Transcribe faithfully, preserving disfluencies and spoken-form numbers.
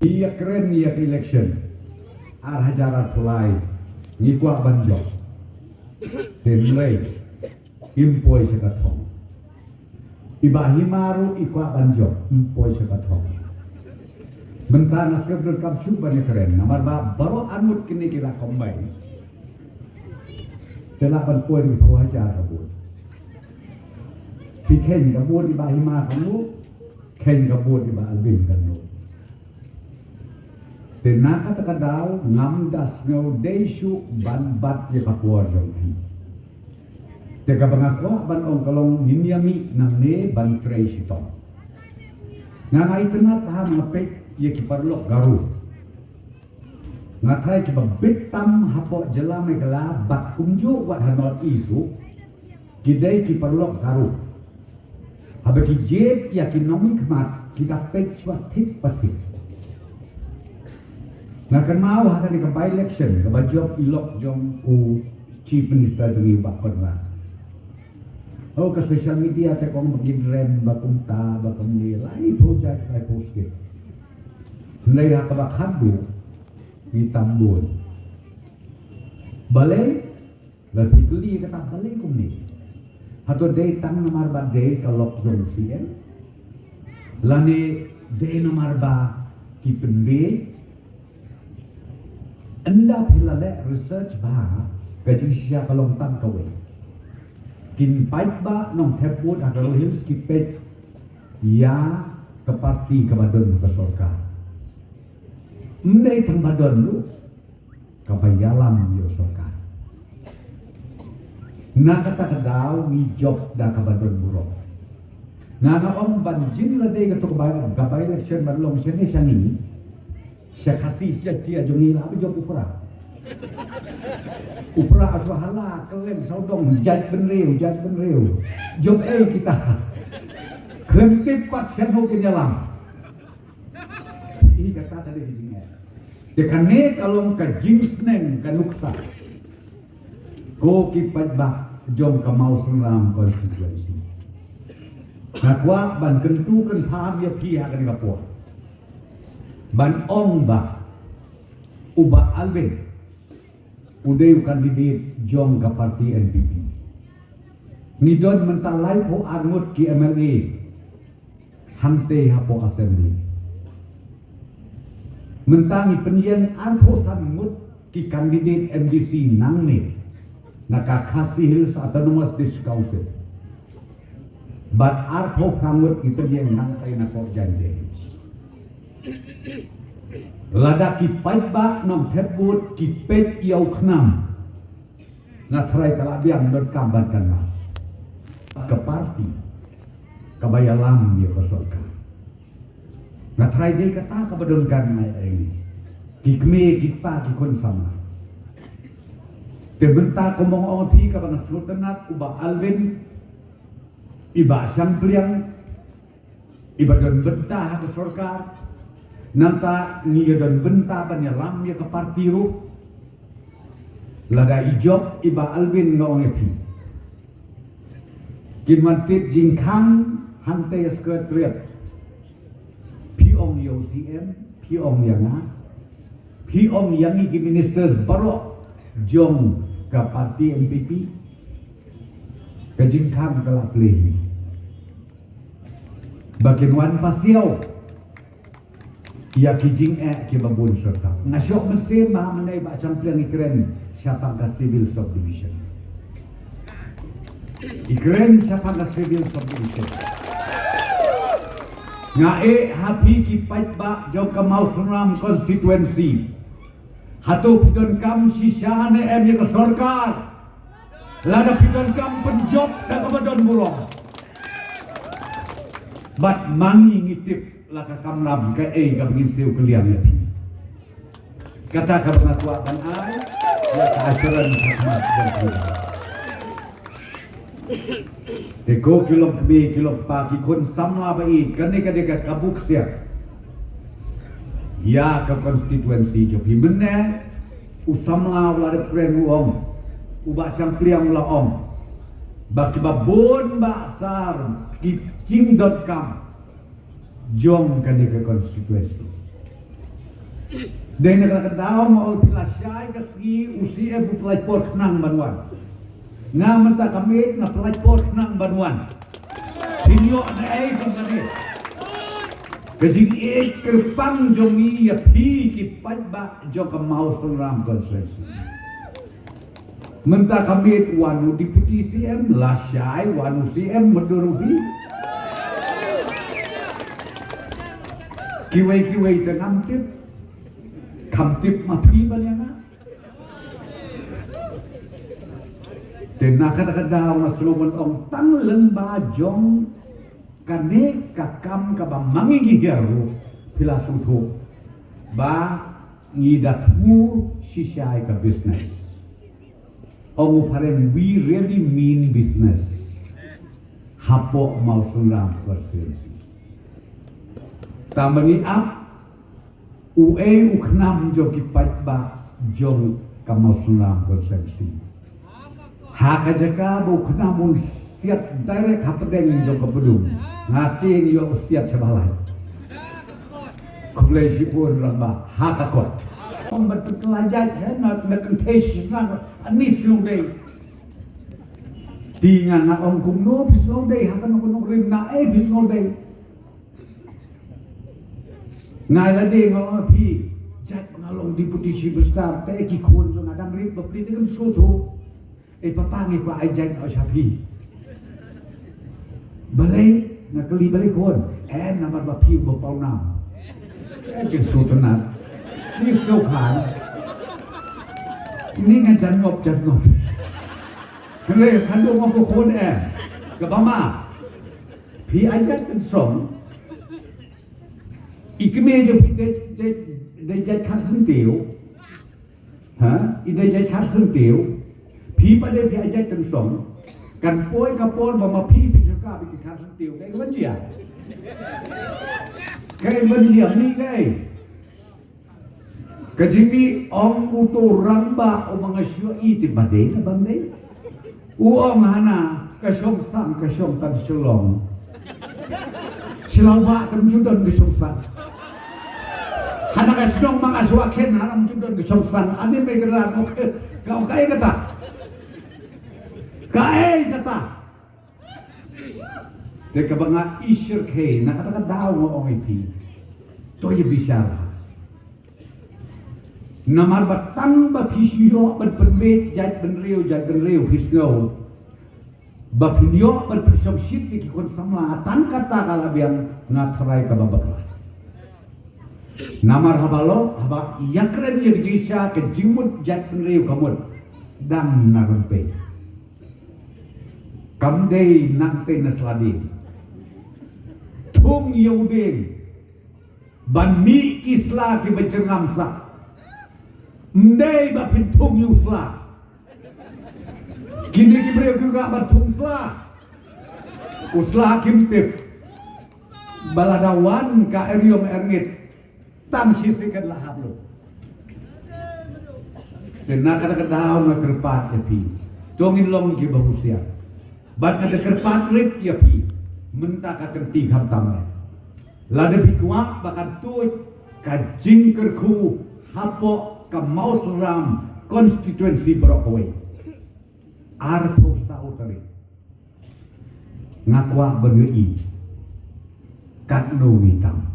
Ïa kren ïa ka election ar hajar arphew lai ngi kwah ban jop. Te hynrei im poi sha ka thong. I Bah Hima ruh i kwah ban jop, im poi sha ka thong. Mynta nga sngewdon kam shu ban ïa kren namar ba baroh arngut kine ki la combine. Te lah ban poi da ki phew hajar ka vote. Phi kheiñ ka vote i Bah Hima ka mut, kheiñ ka vote i Bah Alvin ka mut. Te na kata ka daw ngam da sngew dei shuh ban bat ïa ka por jong phi. Te kaba nga kwah ban ong ka long ngin ïa mih nangne ban trei shitom. Nga nga itynnad ha nga peit ïa ki paralok Garo. Nga tharai kiba bit tam hapoh jylla Meghalaya bad kumjuh wat ha North East ruh ki dei ki paralok Garo. Haba ki jied ïa ki nongmihkhmat ki da peit shuwa thik pa thik. Nga kynmaw ha kane ka by election kaba jop i lok jong u Chief Minister jong ngi u Bah Conrad. Oh, ka social media te kong ba ngin rem ba kumta ba kumne, laiphew jait laiphew skit. Hynrei ha kaba khatduh ngi tam bun. Balei? Lada phi kylli kata balei kumne? Hato dei tang namar ba dei ka lok jong C M? Lane dei namar ba ki pynbeit? Ynda phi la leh research bha, ka jingshisha ka long tang kawei. Kin paidbah nongthep vote ha Garo Hills ki peit ïa ka parti kaba don ha ka sorkar. Ym dei tang ba don ruh, kaba ïalam ïa u sorkar. Na kata ka daw ngi jop da kaba don burom. Nga nga ong ban jin lade kato ka by, ka by election ban long shane shane. Sha Khasi sha Jaintia jong ngi la ba jop u Prah. U Prah shu hala kylleng sawdong, jait bynriew, jait bynriew. Jop ei kita. Khlem tip pat shano kin ïalam. Hi kata ka dei ka jingeh. Te kane ka long ka jingsneng ka nuksa. Ko ki paidbah jong ka Mawsynram constituency. Nga kwah ban kyntu kynpham ïa phi ha kane ka por. Ban ong ba u Bah Alvin u dei u candidate jong ka parti N P P. Ngi don mynta laiphew ar ngut ki M L A hangtei hapoh Assembly. Mynta ngi pynïeng arphew san ngut ki candidate M D C nangne na ka Khasi Hills Autonomous District Council. Bad arphew phra ngut ngi pynïeng nangtei na ka Jaintia Hills. Lada ki paidbah nongthep vote ki peit ïa u KHNAM, nga tharai ka la biang donkam ban canvass. Ka parti kaba ïalam ïa ka sorkar. Nga tharai dei kata kaba donkam ngai eng. Ki kmie ki kpa ki khun samla. Te mynta kumba nga ong phi kaba nga sngewtynnat u Bah Alvin, i Bah Shangpliang, iba don bynta ha ka sorkar. Nangta ngi ïa don bynta ban ïalam ïa ka parti ruh. Lada i jop i Bah Alvin nga ong ïa phi, kin wan tip jingkhang hangtei ïa Secretariat. Phi ong ïa u C M, phi ong ïa nga, phi ong ïa ngi ki ministers baroh jong ka parti N P P. Ka jingkhang ka la plie. Ba kin wan pasiaw ïa ki jingeh kiba bun syrta. Nga shoh mynsiem ba mynne i Bah Shangpliang i kren shaphang ka civil subdivision. I kren shaphang ka civil subdivision. Nga ïeh ha phi ki paidbah jong ka Mawsynram constituency. Hato phi donkam shisha ne em ïa ka sorkar? Lada phi donkam, pynjop da kaba don burom. Bad ma ngi ngi tip la ka kamram kaei kaba ngin siew kylliang ïa phi. Kata kaba nga kwah ban ai ïa ka assurance ha khmat jong phi. Te ko ki longkmie ki longkpa ki khun samla ba ïeit, kane ka dei ka buk siat ïa ka constituency jong phi. Mynne u samla u la dep kren u ong, u Bah Shangpliang u la ong ba kiba bun ba sar ki jingdonkam jong kane ka constituency. Dei na kata ka daw nga ong phi lashai ka sngi u C M u pynlait por khnang ban wan. Nga mynta ka miet nga pynlait por khnang ban wan. Phin ïoh na ei kum kane. Ka jingïeit kyrpang jong ngi ïa phi ki paidbah jong ka Mawsynram constituency. Mynta ka miet wan u Deputy C M, lashai wan u C M, mutdur u phi. Kiwei kiwei te ngam tip. Kham tip ma phi ban ïa nga. Te na kata ka daw nga sngewbha ban ong tang lyngba jong kane ka kam kaba ma ngi ngi hiar ruh phi la sngewthuh ba ngi da thmu shisha ïa ka business. Ong u phareng, we really mean business. Hapoh Mawsynram constituency. Tang ba ngi ap uei u khnam jong ki paidbah jong ka Mawsynram constituency. Ha ka jaka ba u khnam un siat direct hapdeng jong ka pdung. Nga tieng ïoh u siat shabalai. Khublei shibun rangbah ha ka kot. Ong ban pynkylla jait he na na kynthei shisnang ani sngewdei. Ti nga nga ong kumno phi sngewdei ha kano kano rim na ei phi sngewdei. Nga ïa lade nga ong phi jait nga long deputy superstar te ki khun jong nga dang rit bapli te kan sngewthuh. Ei papa ngi kwah ai jait nga sha phi. Balei nga kylli balei khun. Em namar ba phi ba pawnam. Te jingsuh tynat. Jingsuh khan. Ni nga jan ngop jan ngop. Kane khan dong ngop ko khun em. Kaba ma. Phi ai jait kan song. I kmie jong phi dei dei dei jait khar syntiew. Ha? I dei jait khar syntiew. Phi pat dei phi ai jait kan song. Kan poi ka por ba ma phi phi sngewkha phi khar syntiew. Kaei ban jia? Kaei ban jia ni kaei? Ka jingmih ong uto u rangbah uba nga shu ïohi te ba dei na ban dei. U ong hana ka shong sang ka shong tang Shillong. Shillong ba kam ju don ka shong sang. Hana ka shnong ba nga shu ïa kren hana kam ju don ka shong sang. Ani me ka ran ok ka ok kaei kata. Kaei kata. Te kaba nga i shyrkhei na kata ka daw nga ong ïa phi. To ïa bishar. Namar ba tang ba phi shu ïoh ban pynbeit jait bynriew jait bynriew phi sngew. Ba phin ïoh ban pynshong shit ïa ki khun samla tang kata ka la biang nga tharai kaba bakla. Namar haba lo haba ïakren ïa ka jingshisha ka jingmut jait bynriew ka mut sdang na rympei. Kam dei nangtei na sla dieng. Thung ïa u dieng. Ban mih ki sla kiba jyrngam sla. Ym dei ba phin thung ïa u sla. Kine ki briew ki kwah ban thung sla. U sla kim tip. Ba lada wan ka eriong erngit. Tang shi second la hap lut. Te na kata ka daw nga kyrpad ïa phi. To ngin long kiba husiar. Bad nga da kyrpad rit ïa phi. Mynta ka kynti khamtam ne. Lada phi kwah ba kan tuid ka jingkyrkhu hapoh ka Mawsynram constituency baroh kawei. Arphew saw tarik. Nga kwah ban ïohi katno ngi tam.